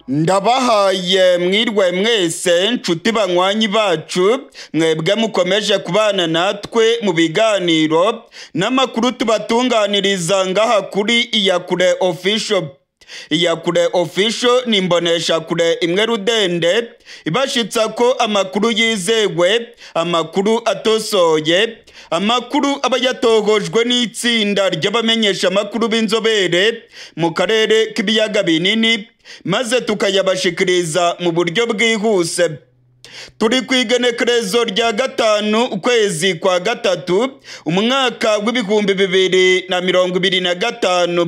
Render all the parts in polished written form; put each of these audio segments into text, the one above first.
Ndabahaye mwirwe mwese nshuti banywanyi bacu, mwebwe mukomeje kubana natwe mu biganiro n'amakuru tubatunganiriza ngaha kuri Iyakure Official. Iyakure Official ni imboneshakure imwe rudende ibashitsa ko amakuru yizewe, amakuru atosoye, amakuru aba yatohojwe n'itsinda ry'abamenyesha amakuru b'inzobere mu karere k'ibiyaga binini, maze tukayabashikiriza mu buryo bwihuse. Turi ku igenekerezo rya 5 ukwezi kwa 3 umwaka w'2025.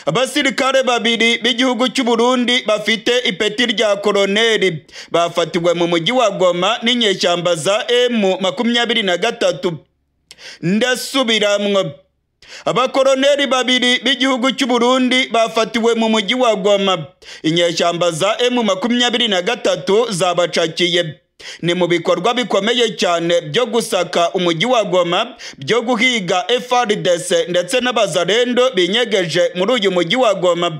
Abasirikare babiri b'igihugu cy'u Burundi bafite ipeti rya koroneri bafatiwe mu mujyi wa Goma n'inyeshyamba za M23. Ndasubiramwo, abakoroneri babiri b'igihugu cy'u Burundi bafatiwe mu mujyi wa Goma, inyeshyamba za M23 zabacakiye. Ni mu bikorwa bikomeye cyane byo gusaka umujyi wa Goma, byo guhiga FARDC ndetse n'abazarendo binyegeje muri uyu mujyi wa Goma.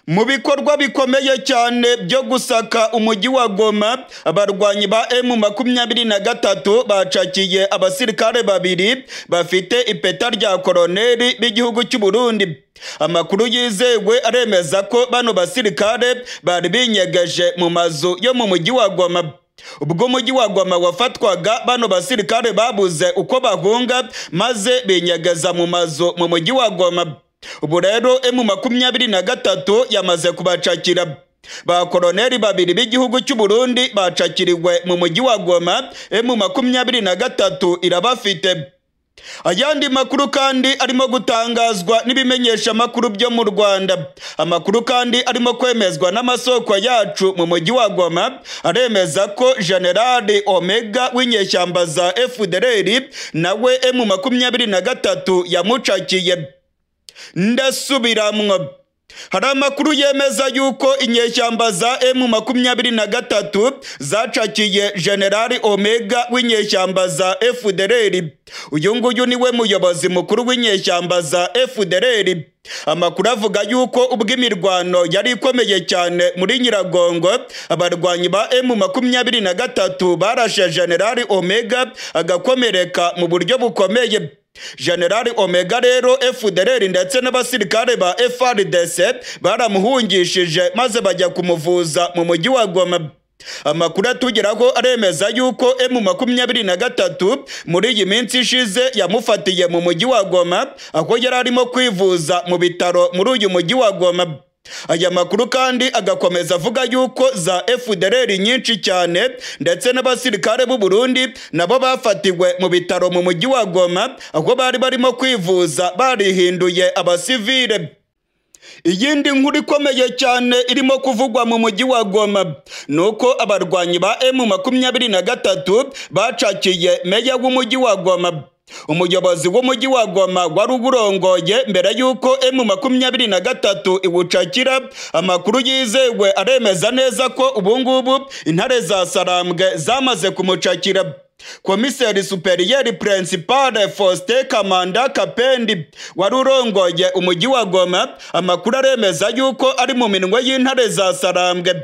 Mu bikorwa bikomeye cyane byo gusaka umujyi wa Goma, abarwanyi ba M23 bacakiye abasirikare babiri bafite ipeta rya koroneri b'igihugu cy'u Burundi. Amakuru yizewe aremeza ko bano basirikare bari binyegeje mu mazu yo mu mujyi wa Goma. Ubwo umujyi wa Goma wafatwaga, bano basirikare babuze uko bahunga maze binyegeza mu mazu mu mujyi wa Goma. Ubu rero M23 yamaze kubacakira. Ba koroneri babiri b'igihugu cy'u Burundi bacakiriwe mu mujyi wa Goma, M23 irabafite. Ayandi makuru kandi arimo gutangazwa n'ibimenyesha makuru byo mu Rwanda. Amakuru kandi arimo kwemezwa n'amasoko yacu mu mujyi wa Goma aremeza ko General Omega w'inyeshyamba za FDLR nawe M23 yamucakiye. Ndasubiramwo, hari amakuru yemeza yuko inyeshyamba za M23 zacakiye General Omega w'inyeshyamba za FDLR. Uyu nguyu niwe muyobozi mukuru w'inyeshyamba za FDLR. Amakuru avuga yuko ubwo imirwano yari ikomeye cyane muri Nyiragongo, abarwanyi ba M23 barashe General Omega agakomereka mu buryo bukomeye. General Omega rero FDLR ndetse n'abasirikare ba FARDC baramuhungishije maze bajya kumuvuza mu mujyi wa Goma. Amakuru atugeraho aremeza yuko M23 muri iyi minsi ishize yamufatiye mu mujyi wa Goma, aho yari arimo kwivuza mu bitaro muri uyu mujyi wa Goma. Aya makuru kandi agakomeza avuga yuko za FDLR nyinshi cyane ndetse n'abasirikare b'u Burundi nabo bafatiwe mu bitaro mu mujyi wa Goma, aho bari barimo kwivuza barihinduye abasivile. Iyindi nkuru ikomeye cyane irimo kuvugwa mu mujyi wa Goma nuko abarwanyi ba M23 bacakiye meya w'umujyi wa Goma. Umuyobozi w'umujyi wa Goma wari uburongoye mbere yuko M23 iwucakira. Amakuru yizewe aremeza neza ko ubungubu intare za Sarambwe zamaze kumucakira. Komiseri Superieur Principal Faustin Kamanda Kapendi wari urongoye umujyi wa Goma, amakuru aremeza yuko ari mu minwe y'intare za Sarambwe.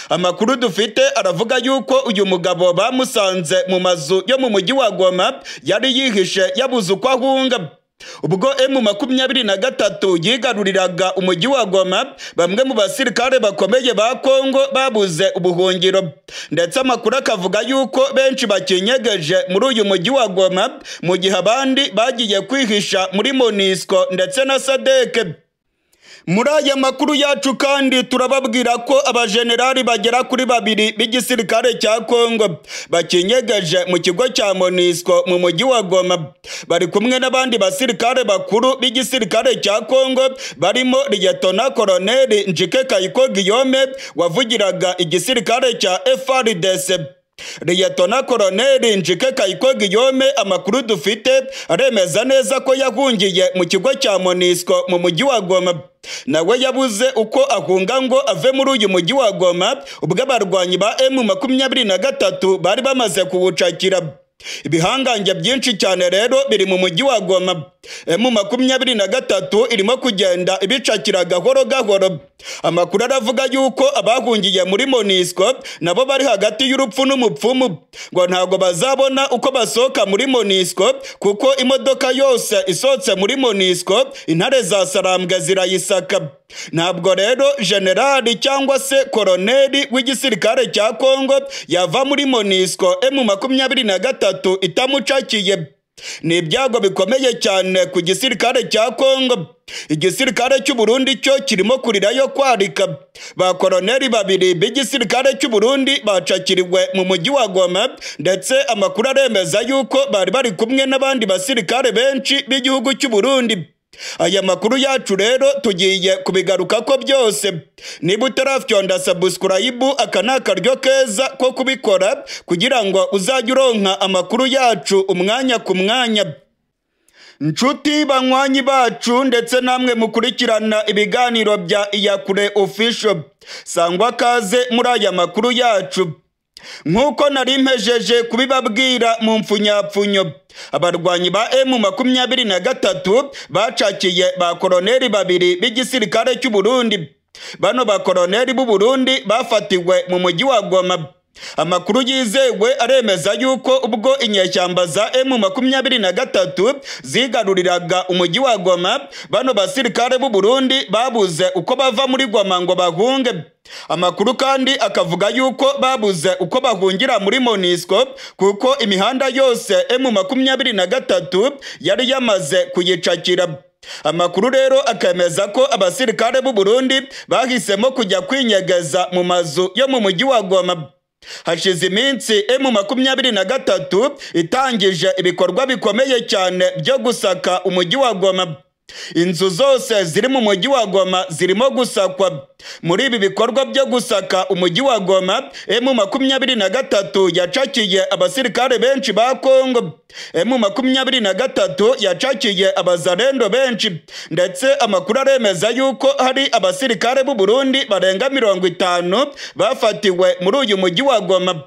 Amakuru dufite aravuga yuko uyu mugabo bamusanze mu mazu yo mu mujyi wa Goma yari yihishe yabuze uko ahunga. Ubwo M23 yigaruriraga umujyi wa Goma, bamwe mu basirikare bakomeye ba Kongo babuze ubuhungiro, ndetse amakuru akavuga yuko benshi bakinyegeje muri uyu mujyi wa Goma, mu gihe abandi bagiye kwihisha muri MONUSCO ndetse na SADC. Muri aya makuru yacu kandi turababwira ko abajenerali bagera kuri babiri b'igisirikare cya Kongo bakinyegeje mu kigo cya MONUSCO mu mujyi wa Goma, bari kumwe n'abandi basirikare bakuru b'igisirikare cya Kongo barimo Liyetona Koloneli Njike Kayiko Guillaume wavugiraga igisirikare cya FARDC. Liyetona Koloneli Njike Kayiko Guillaume, amakuru dufite aremeza neza ko yahungiye mu kigo cya MONUSCO mu mujyi wa Goma. Nawe yabuze uko ahunga ngo ave muri uyu mujyi wa Goma ubwo abarwanyi ba M23 bari bamaze kuwucakira. Ibihangange byinshi cyane rero biri mu mujyi wa Goma. M23 irimo kugenda ibicakira gahoro gahoro. Amakuru aravuga yuko abahungiye muri MONUSCO nabo bari hagati y'urupfu n'umupfumu, ngo ntago bazabona uko basohoka muri MONUSCO kuko imodoka yose isotse muri MONUSCO intare za Sarambwe zirayisaka. Ntabwo rero generali cyangwa se koroneli w'igisirikare cya Kongo yava muri MONUSCO M23 itamucakiye. Ni ibyago bikomeye cyane ku gisirikare cya Kongo. Igisirikare cy'u Burundi cyo kirimo kurirayo kwarika. Ba koroneli babiri b'igisirikare cy'u Burundi bacakiriwe mu mujyi wa Goma, ndetse amakuru aremeza yuko bari bari kumwe n'abandi basirikare benshi b'igihugu cy'u Burundi. Aya makuru yacu rero tugiye kubigaruka ko byose. Niba utarafyonda subscribe, aka ni akaryo keza ko kubikora kugira ngo uzajye uronka amakuru yacu umwanya ku mwanya. Nshuti banywanyi bacu ndetse namwe mukurikirana ibiganiro bya Iyakure Official, sangwa kaze muri aya makuru yacu. Nkuko nari mpejeje kubibabwira mu mfunyapfunyo, abarwanyi ba M23 bacakiye ba koroneli babiri b'igisirikare cy'u Burundi. Bano ba koroneli b'u Burundi bafatiwe mu mujyi wa Goma. Amakuru yizewe aremeza yuko ubwo inyeshyamba za M23 zigaruriraga umujyi wa Goma, bano basirikare b'u Burundi babuze uko bava muri Goma ngo bahunge. Amakuru kandi akavuga yuko babuze uko bahungira muri MONUSCO kuko imihanda yose M23 yari yamaze kuyicakira. Amakuru rero akemeza ko abasirikare b'u Burundi bahisemo kujya kwinyegeza mu mazu yo mu mujyi wa Goma. Hashize iminsi M23 itangije ibikorwa bikomeye cyane byo gusaka umujyi wa Goma. Inzu zose ziri mu mujyi wa Goma zirimo gusakwa. Muri ibi bikorwa byo gusaka umujyi wa Goma, M23 yacakiye abasirikare benshi ba Kongo. M23 yacakiye abazarendo benshi, ndetse amakuru aremeza yuko hari abasirikare b'u Burundi barenga 50 bafatiwe muri uyu mujyi wa Goma.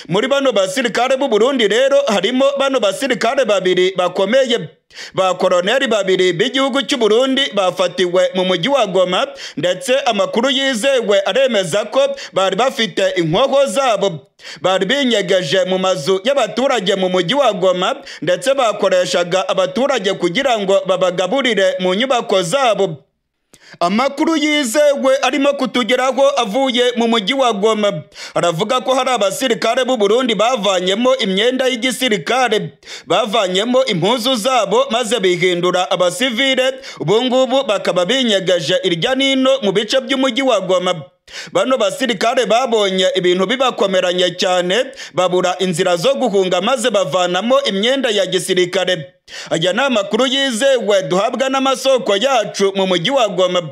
Muri bano basirikare b'u Burundi rero harimo bano basirikare babiri bakomeye. Ba koroneli babiri b'igihugu cy'u Burundi bafatiwe mu mujyi wa Goma, ndetse amakuru yizewe aremeza ko bari bafite inkoho zabo. Bari binyegeje mu mazu y'abaturage mu mujyi wa Goma, ndetse bakoreshaga abaturage kugira ngo babagaburire mu nyubako zabo. Amakuru yizewe arimo kutugeraho avuye mu mujyi wa Goma aravuga ko hari abasirikare b'u Burundi bavanyemo imyenda y'igisirikare, bavanyemo impuzu zabo maze bihindura abasivile, ubu ngubu bakaba binyegeje irya nino mu bice by'umujyi wa Goma. Bano basirikare babonye ibintu bibakomeranye cyane, babura inzira zo guhunga maze bavanamo imyenda ya gisirikare. Aya ni amakuru yizewe duhabwa n'amasoko yacu mu mujyi wa Goma.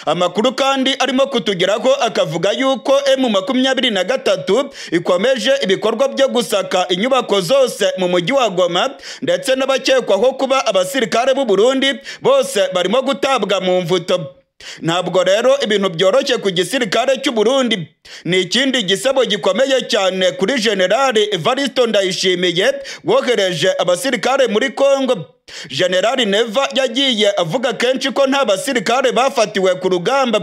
Amakuru kandi arimo kutugeraho akavuga yuko M23 ikomeje ibikorwa byo gusaka inyubako zose mu mujyi wa Goma, ndetse n'abakekwaho kuba abasirikare b'u Burundi bose barimo gutabwa mu mvuto. Ntabwo rero ibintu byoroshye ku gisirikare cy'u Burundi. Ni ikindi gisebo gikomeye cyane kuri General Evariste Ndayishimiye wohereje abasirikare muri Kongo. General Neva yagiye avuga kenshi ko nta basirikare bafatiwe ku rugamba,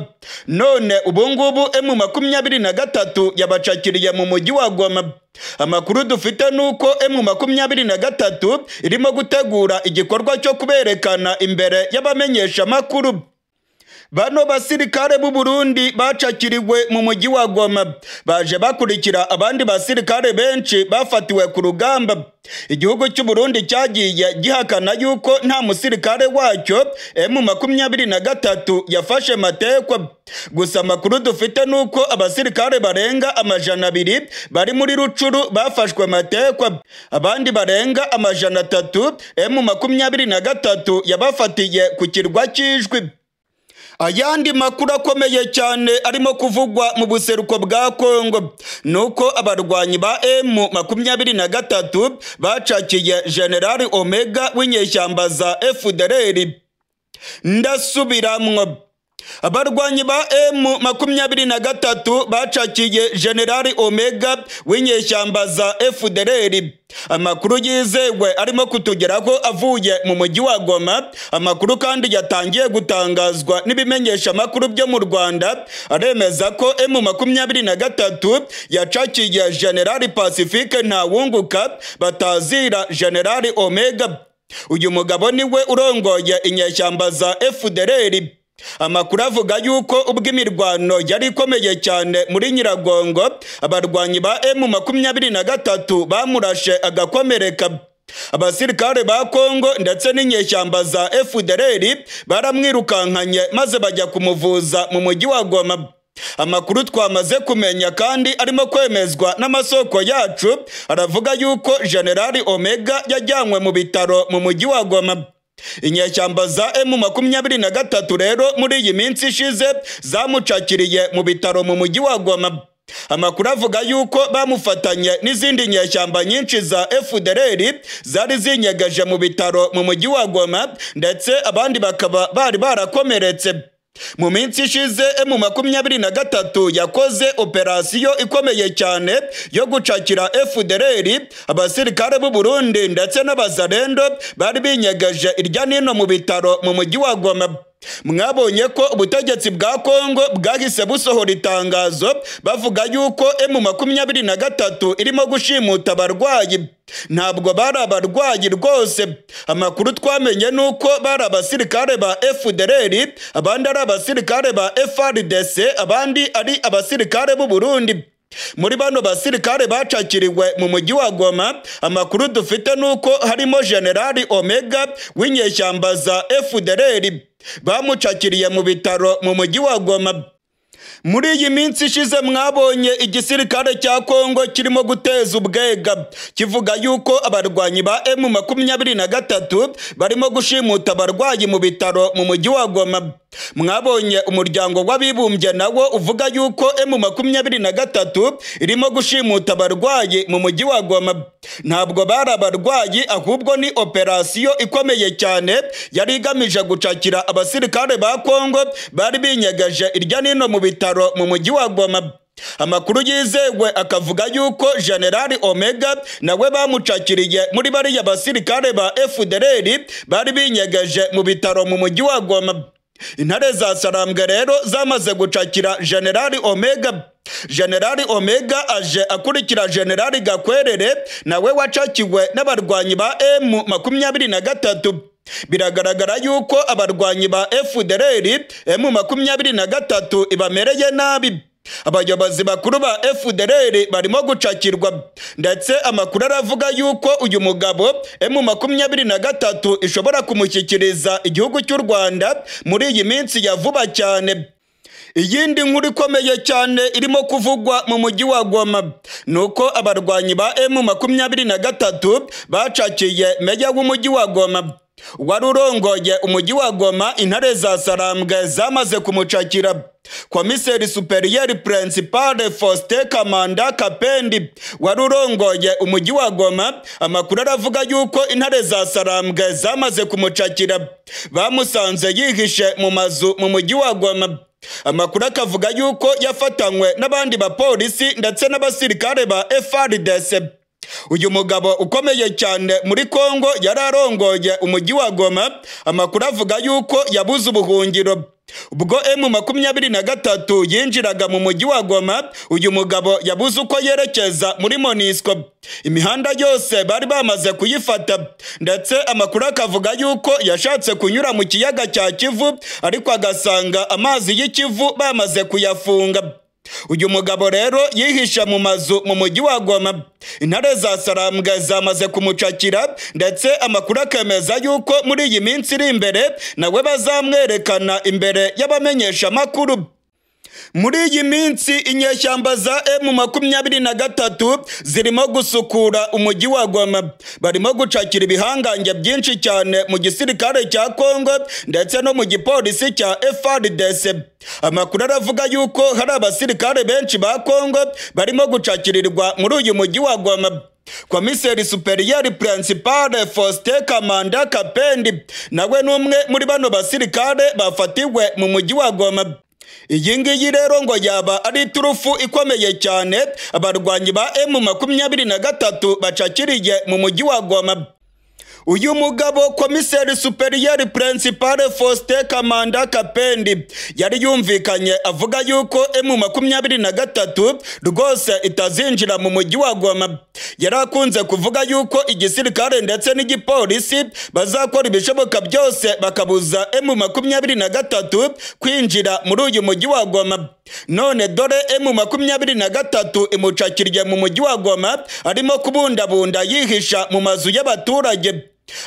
none ubu ngubu M23 yabacakiriye mu mujyi wa Goma. Amakuru dufite nuko M23 irimo gutegura igikorwa cyo kuberekana imbere y'abamenyesha makuru. Bano basirikare b'u Burundi bacakiriwe mu mujyi wa Goma baje bakurikira abandi basirikare benshi bafatiwe ku rugamba. Igihugu cy'u Burundi cyagiye gihakana yuko nta musirikare wacyo M23 yafashe matekwa. Gusa amakuru dufite nuko abasirikare barenga 200 bari muri Rucuru bafashwe matekwa, abandi barenga 300 M23 yabafatiye ku kirwa cy'Ijwi. Ayandi makuru akomeye cyane arimo kuvugwa mu buseruko bwa Kongo nuko abarwanyi ba M23 bacakiye General Omega w'inyeshyamba za FDLR. Ndasubiramwo, Abarwanyi ba M23 bacakiye General Omega w'inyeshyamba za FDLR. Amakuru yizewe arimo kutugeraho avuye mu mujyi wa Goma, amakuru kandi yatangiye gutangazwa n'ibimenyesha amakuru byo mu Rwanda, aremeza ko M23 yacakiye General Pacifique Ntawunguka batazira General Omega. Uyu mugabo niwe urongoye inyeshyamba za FDLR. Amakuru avuga yuko ubwo imirwano yari ikomeye cyane muri Nyiragongo, abarwanyi ba M23 bamurashe agakomereka. Abasirikare ba Kongo ndetse n'inyeshyamba za FDLR baramwirukankanye maze bajya kumuvuza mu mujyi wa Goma. Amakuru twamaze kumenya kandi arimo kwemezwa n'amasoko yacu aravuga yuko General Omega yajyanywe mu bitaro mu mujyi wa Goma. Inyeshyamba za M23 rero muri iyi minsi ishize zamucakiriye mu bitaro mu mujyi wa Goma. Amakuru avuga yuko bamufatanye n'izindi nyeshyamba nyinshi za FDLR zari zinyegeje mu bitaro mu mujyi wa Goma, ndetse abandi bakaba bari barakomeretse. Mu minsi ishize M23 yakoze operasiyo ikomeye cyane yo gucakira FDLR, abasirikare b'u Burundi ndetse n'abazarendo bari binyegeje irya nino mu bitaro mu mujyi wa Goma. Mwabonye ko ubutegetsi bwa Kongo bwahise busohora itangazo bavuga yuko M23 irimo gushimuta abarwayi. Ntabwo bari abarwayi rwose. Amakuru twamenye nuko bari abasirikare ba FDLR, abandi ari abasirikare ba FARDC, abandi ari abasirikare b'u Burundi. Muri bano basirikare bacakiriwe mu mujyi wa Goma, amakuru dufite nuko harimo General Omega w'inyeshyamba za FDLR bamucakiriye mu bitaro mu mujyi wa Goma. Muri iyi minsi ishize mwabonye igisirikare cya Kongo kirimo guteza ubwega, kivuga yuko abarwanyi ba M23 barimo gushimuta abarwayi mu bitaro mu mujyi wa Goma. Mwabonye umuryango w'abibumbye nawo uvuga yuko M23 irimo gushimuta abarwayi mu mujyi wa Goma. Ntabwo bari abarwayi, ahubwo ni operasiyo ikomeye cyane yari igamije gucakira abasirikare ba Kongo bari binyegeje irya nino mu bitaro mu mujyi wa Goma. Amakuru yizewe akavuga yuko General Omega nawe bamucakiriye muri bariya basirikare ba FDLR bari binyegeje mu bitaro mu mujyi wa Goma. Intare za Sarambwe rero zamaze gucakira General Omega. General Omega aje akurikira General Gakwerere nawe wacakiwe n'abarwanyi ba M23. Biragaragara yuko abarwanyi ba FDLR M23 ibamereye nabi. Abayobozi bakuru ba FDLR barimo gucakirwa, ndetse amakuru aravuga yuko uyu mugabo M23 ishobora kumushyikiriza igihugu cy'u Rwanda muri iyi minsi ya vuba cyane. Iyindi nkuru ikomeye cyane irimo kuvugwa mu mujyi wa Goma nuko abarwanyi ba M23 bacakiye meya w'umujyi wa Goma. Wari urongoye umujyi wa Goma, intare za Sarambwe zamaze kumucakira. Komiseri Superieur Principal Faustin Kamanda Kapendi wari urongoye umujyi wa Goma, amakuru aravuga yuko intare za Sarambwe zamaze kumucakira. Bamusanze yihishe mu mazu mu mujyi wa Goma. Amakuru akavuga yuko yafatanywe n'abandi bapolisi ndetse n'abasirikare ba FARDC. Uyu mugabo ukomeye cyane muri Kongo yari arongoye umujyi wa Goma, amakuru avuga yuko yabuze ubuhungiro. Ubwo M23 yinjiraga mu mujyi wa Goma, uyu mugabo yabuze uko yerekeza muri Monisco. Imihanda yose bari bamaze kuyifata, ndetse amakuru akavuga yuko yashatse kunyura mu kiyaga cya Kivu, ariko agasanga amazi y'ikivu bamaze kuyafunga. Uyu mugabo rero yihisha mu mazu mu mujyi wa Goma. Intare za Sarambwe zamaze kumucakira, ndetse amakuru akemeza yuko muri iyi minsi iri imbere nawe bazamwerekana imbere y'abamenyesha makuru. Muri iyi minsi inyeshyamba za M23 zirimo gusukura umujyi wa Goma, barimo gucakira ibihangange byinshi cyane mu gisirikare cya Kongo ndetse no mu gipolisi cya FARDC. Amakuru aravuga yuko hari abasirikare benshi ba Kongo barimo gucakirirwa muri uyu mujyi wa Goma. Komiseri Superieur Principal Faustin Kamanda Kapendi nawe n'umwe muri bano basirikare bafatiwe mu mujyi wa Goma. Iyi ngiyi rero ngo yaba ari iturufu ikomeye cyane abarwanyi ba M23 bacakiriye mu mujyi wa Goma. Uyu mugabo Komiseri Superieur Principal Faustin Kamanda Kapendi yari yumvikanye avuga yuko M23 rwose itazinjira mu mujyi wa Goma. Yarakunze kuvuga yuko igisirikare ndetse n'igipolisi bazakora ibishoboka byose bakabuza M23 kwinjira muri uyu mujyi wa Goma. None dore M23 imucakiriye mu mujyi wa Goma, arimo kubundabunda yihisha mu mazu y'abaturage.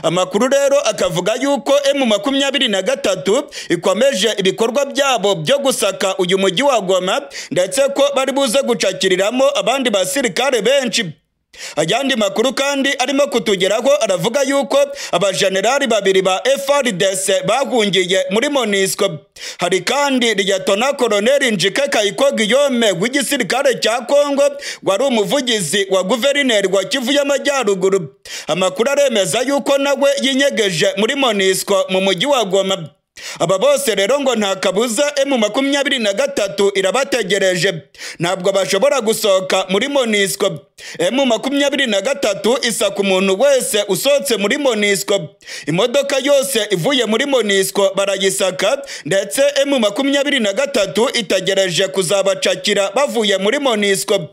Amakuru rero akavuga yuko M23 ikomeje ibikorwa byabo byo gusaka uyu mujyi wa Goma, ndetse ko bari buze gucakiriramo abandi basirikare benshi. Ayandi makuru kandi arimo kutugeraho aravuga yuko abajenerali babiri ba FARDC bahungiye muri MONUSCO. Hari kandi Liyetona Koloneli Njike Kayiko Guillaume w'igisirikare cya Kongo wari umuvugizi wa guverineri wa Kivu y'Amajyaruguru. Amakuru aremeza yuko nawe yinyegeje muri MONUSCO mu mujyi wa Goma. Aba bose rero ngo nta kabuza M23 irabategereje, ntabwo bashobora gusohoka muri MONUSCO. M23 isaka umuntu wese usohotse muri MONUSCO. Imodoka yose ivuye muri MONUSCO barayisaka, ndetse M23 itegereje kuzabacakira bavuye muri MONUSCO.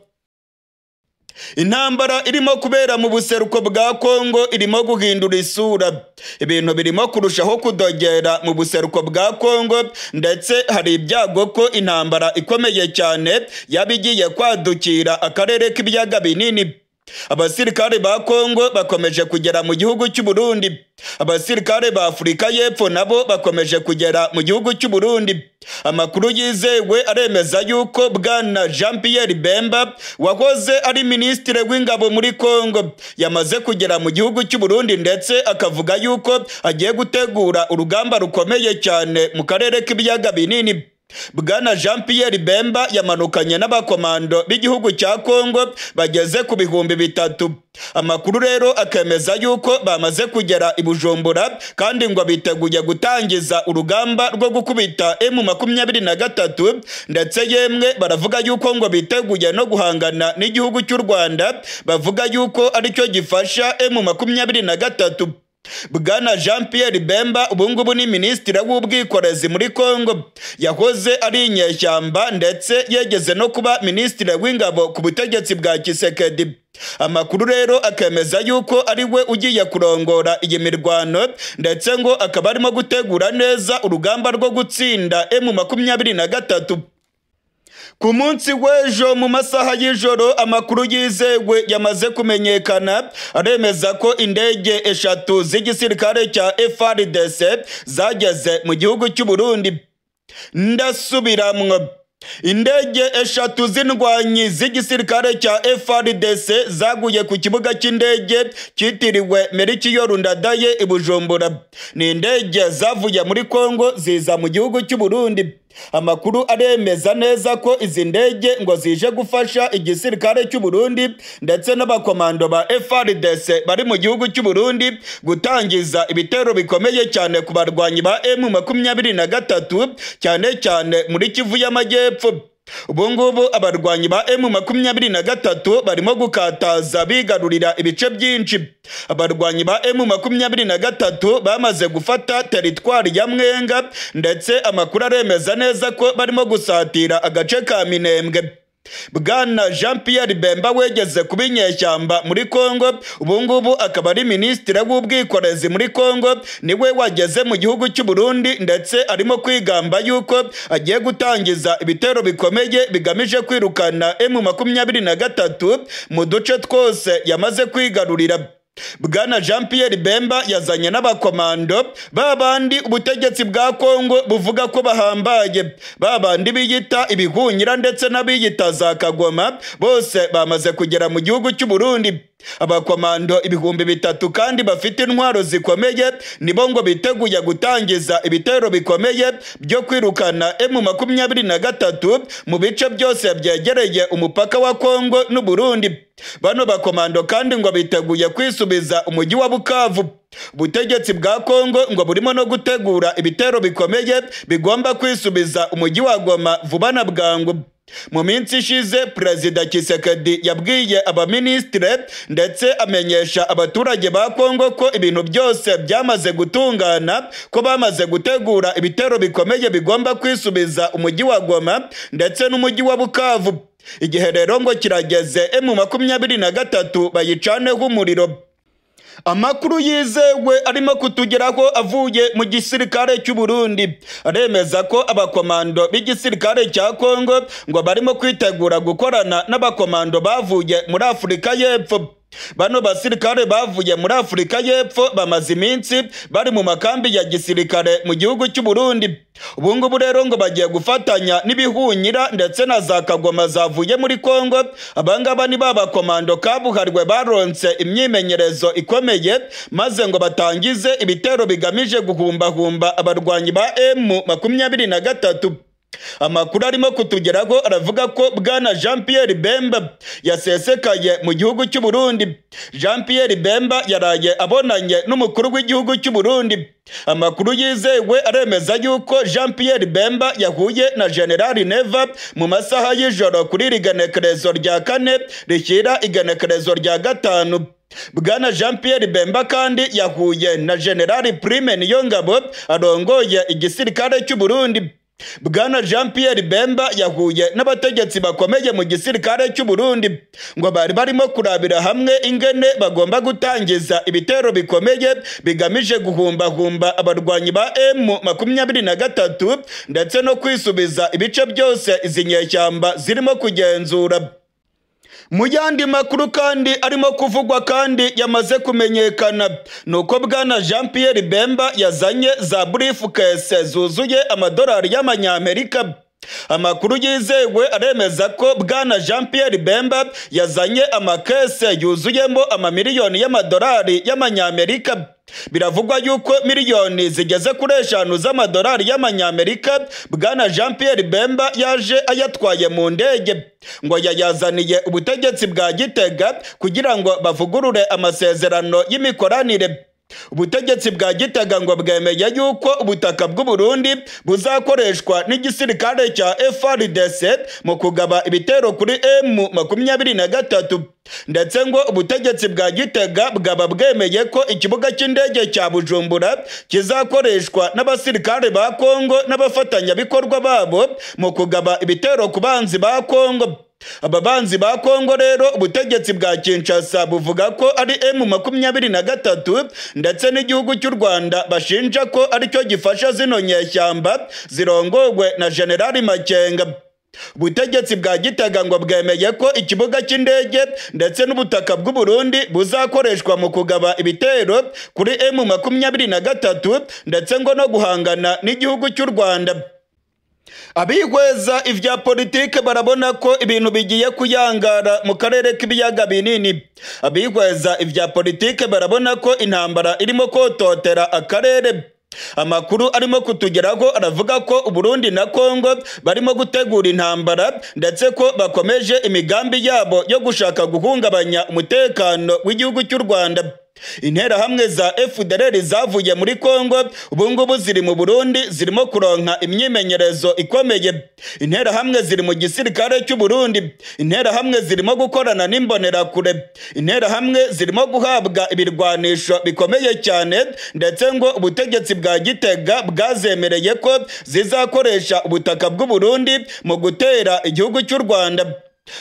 Intambara irimo kubera mu buseruko bwa Kongo irimo guhindura isura. Ibintu birimo kurushaho kudogera mu buseruko bwa Kongo, ndetse hari ibyago ko intambara ikomeye cyane yabigiye kwadukira akarere k'ibiyaga binini. Abasirikare ba Kongo bakomeje kugera mu gihugu cy'u Burundi. Abasirikare ba Afurika y'Epfo nabo bakomeje kugera mu gihugu cy'u Burundi. Amakuru yizewe aremeza yuko Bwana Jean Pierre Bemba wahoze ari ministre w'ingabo muri Kongo yamaze kugera mu gihugu cy'u Burundi, ndetse akavuga yuko agiye gutegura urugamba rukomeye cyane mu karere k'ibiyaga binini. Bwana Jean Pierre Bemba yamanukanye n'abakomando b'igihugu cya Kongo bageze ku 3000. Amakuru rero akemeza yuko bamaze kugera i Bujumbura, kandi ngo biteguye gutangiza urugamba rwo gukubita M23, ndetse yemwe baravuga yuko ngo biteguye no guhangana n'igihugu cy'u Rwanda, bavuga yuko aricyo gifasha M23. Bwana Jean Pierre Bemba ubungubu ni ministre w'ubwikorezi muri Kongo, yahoze ari inyeshyamba ndetse yegeze no kuba ministre w'ingabo ku butegetsi bwa Tshisekedi. Amakuru rero akemeza yuko ari we ugiye kurongora iyi mirwano, ndetse ngo akaba arimo gutegura neza urugamba rwo gutsinda M23. Ku munsi w'ejo mu masaha y'ijoro amakuru yizewe yamaze kumenyekana aremeza ko indege 3 z'igisirikare cya FARDC zageze mu gihugu cy'u Burundi. Ndasubiramwo, indege 3 z'indwanyi z'igisirikare cya FARDC zaguye ku kibuga cy'indege cyitiriwe Melchior Ndadaye i Bujumbura. Ni indege zavuye muri Kongo ziza mu gihugu cy'u Burundi. Amakuru aremeza neza ko izi ndege ngo zije gufasha igisirikare cy'u Burundi ndetse n'abakomando ba FARDC bari mu gihugu cy'u Burundi gutangiza ibitero bikomeye cyane ku barwanyi ba M23, cyane cyane muri Kivu y'Amajyepfo. Ubungubu abarwanyi ba M23 barimo gukataza bigarurira ibice byinshi. Abarwanyi ba M23 bamaze gufata teritwari ya Mwenga, ndetse amakuru aremeza neza ko barimo gusatira agace ka Minembwe. Bwana Jean Pierre Bemba wegeze kuba inyeshyamba muri Kongo, ubungubu akaba ari ministre w'ubwikorezi muri Kongo, niwe wageze mu gihugu cy'u Burundi, ndetse arimo kwigamba yuko agiye gutangiza ibitero bikomeye bigamije kwirukana M23 mu duce twose yamaze kwigarurira. Bwana Jean Pierre Bemba yazanye n'abakomando babandi ubutegetsi bwa Kongo buvuga ko bahambaye, babandi biyita ibihunyira ndetse n'abiyita za Kagoma, bose bamaze kugera mu gihugu cy'u Burundi. Abakomando 3000 kandi bafite intwaro zikomeye nibo ngo biteguye gutangiza ibitero bikomeye byo kwirukana M23 mu bice byose byegereye umupaka wa Kongo n'u Burundi. Bano bakomando kandi ngo biteguye kwisubiza umujyi wa Bukavu. Ubutegetsi bwa Kongo ngo burimo no gutegura ibitero bikomeye bigomba kwisubiza umujyi wa Goma vuba na bwangu. Mu minsi ishize Perezida Tshisekedi yabwiye abaministre ndetse amenyesha abaturage ba Kongo ko ibintu byose byamaze gutungana, ko bamaze gutegura ibitero bikomeye bigomba kwisubiza umujyi wa Goma ndetse n'umujyi wa Bukavu. Igihe rero ngo kirageze M23 bayicaneho umuriro. Amakuru yizewe arimo kutugeraho avuye mu gisirikare cy'u Burundi aremeza ko abakomando b'igisirikare cya Kongo ngo barimo kwitegura gukorana n'abakomando bavuye muri Afurika y'Epfo. Bano basirikare bavuye muri Afurika y'Epfo bamaze iminsi bari mu makambi ya gisirikare mu gihugu cy'u Burundi. Ubu ngubu rero ngo bagiye gufatanya n'ibihunyira ndetse na za Kagoma zavuye muri Kongo. Abangaba ni babakomando kabuharwe baronse imyimenyerezo ikomeye, maze ngo batangize ibitero bigamije guhumbahumba abarwanyi ba M23. Amakuru arimo kutugeraho aravuga ko Bwana Jean Pierre Bemba yasesekaye mu gihugu cy'u Burundi. Jean Pierre Bemba yaraye abonanye n'umukuru w'igihugu cy'u Burundi. Amakuru yizewe aremeza yuko Jean Pierre Bemba yahuye na General Neva mu masaha y'ijoro kuri rigenekerezo rya 4 rishyira igenekerezo rya 5. Bwana Jean Pierre Bemba kandi yahuye na General Prime Niyongabo arongoye igisirikare cy'u Burundi. Bwana Jean Pierre Bemba yahuye n'abategetsi bakomeye mu gisirikare cy'u Burundi ngo bari barimo kurabira hamwe ingene bagomba gutangiza ibitero bikomeye bigamije guhumbahumba abarwanyi ba M23 ndetse no kwisubiza ibice byose izi nyeshyamba zirimo kugenzura. Mu yandi makuru kandi arimo kuvugwa kandi yamaze kumenyekana nuko Bwana Jean Pierre Bemba yazanye za briefcase zuzuye amadolari y'amanyamerika. Amakuru yizewe aremeza ko Bwana Jean Pierre Bemba yazanye amakese yuzuyemo amamiliyoni y'amadolari y'amanyamerika. Biravugwa yuko miliyoni zigeze kuri 5 z'amadolari y'amanyamerika Bwana Jean Pierre Bemba yaje ayatwaye mu ndege, ngo yayazaniye ubutegetsi bwa Gitega kugira ngo bavugurure amasezerano y'imikoranire. Ubutegetsi bwa Gitega ngo bwemeye yuko ubutaka bw'u Burundi buzakoreshwa n'igisirikare cya FARDC mu kugaba ibitero kuri M23, ndetse ngo ubutegetsi bwa Gitega bwaba bwemeye ko ikibuga cy'indege cya Bujumbura kizakoreshwa n'abasirikare ba Kongo n'abafatanyabikorwa babo mu kugaba ibitero ku banzi ba Kongo. Ababanzi ba Kongo rero ubutegetsi bwa Kinshasa buvuga ko ari M23 ndetse n'igihugu cy'u Rwanda bashinja ko aricyo gifasha zino nyeshyamba zirongogwe na General Makenga. Ubutegetsi bwa Gitega ngo bwemeye ko ikibuga cy'indege ndetse n'ubutaka bw'u Burundi buzakoreshwa mu kugaba ibitero kuri M23 ndetse ngo no guhangana n'igihugu cy'u Rwanda. Abihweza ivya politike barabona ko ibintu bigiye kuyangara mu karere k'ibiyaga binini. Abihweza ivya politike barabona ko intambara irimo kototera akarere. Amakuru arimo kutugeraho aravuga ko Burundi na Kongo barimo gutegura intambara ndetse ko bakomeje imigambi yabo yo gushaka guhungabanya umutekano w'igihugu cy'u Rwanda. Interahamwe za FDLR zavuye muri Kongo ubu ngubu ziri mu Burundi zirimo kuronka imyimenyerezo ikomeye. Interahamwe ziri mu gisirikare cy'u Burundi. Interahamwe zirimo gukorana n'imbonerakure. Interahamwe zirimo guhabwa ibirwanisho bikomeye cyane ndetse ngo ubutegetsi bwa Gitega bwazemereye ko zizakoresha ubutaka bw'u Burundi mu gutera igihugu cy'u Rwanda.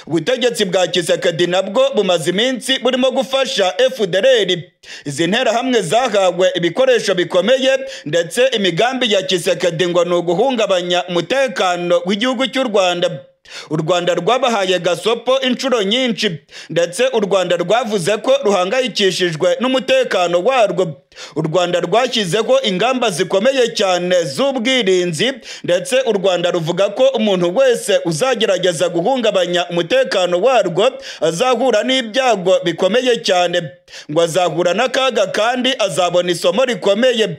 Ubutegetsi bwa Tshisekedi nabwo bumaze iminsi burimo gufasha FDLR. Izi nterahamwe zahawe ibikoresho bikomeye ndetse imigambi ya Tshisekedi ngo ni uguhungabanya umutekano w'igihugu cy'u Rwanda. U Rwanda rwabahaye gasopo inshuro nyinshi, ndetse u Rwanda rwavuze ko ruhangayikishijwe n'umutekano warwo. U Rwanda rwashyizeho ingamba zikomeye cyane z'ubwirinzi, ndetse u Rwanda ruvuga ko umuntu wese uzagerageza guhungabanya umutekano warwo azahura n'ibyago bikomeye cyane, ngo azahura n'akaga kandi azabona isomo rikomeye.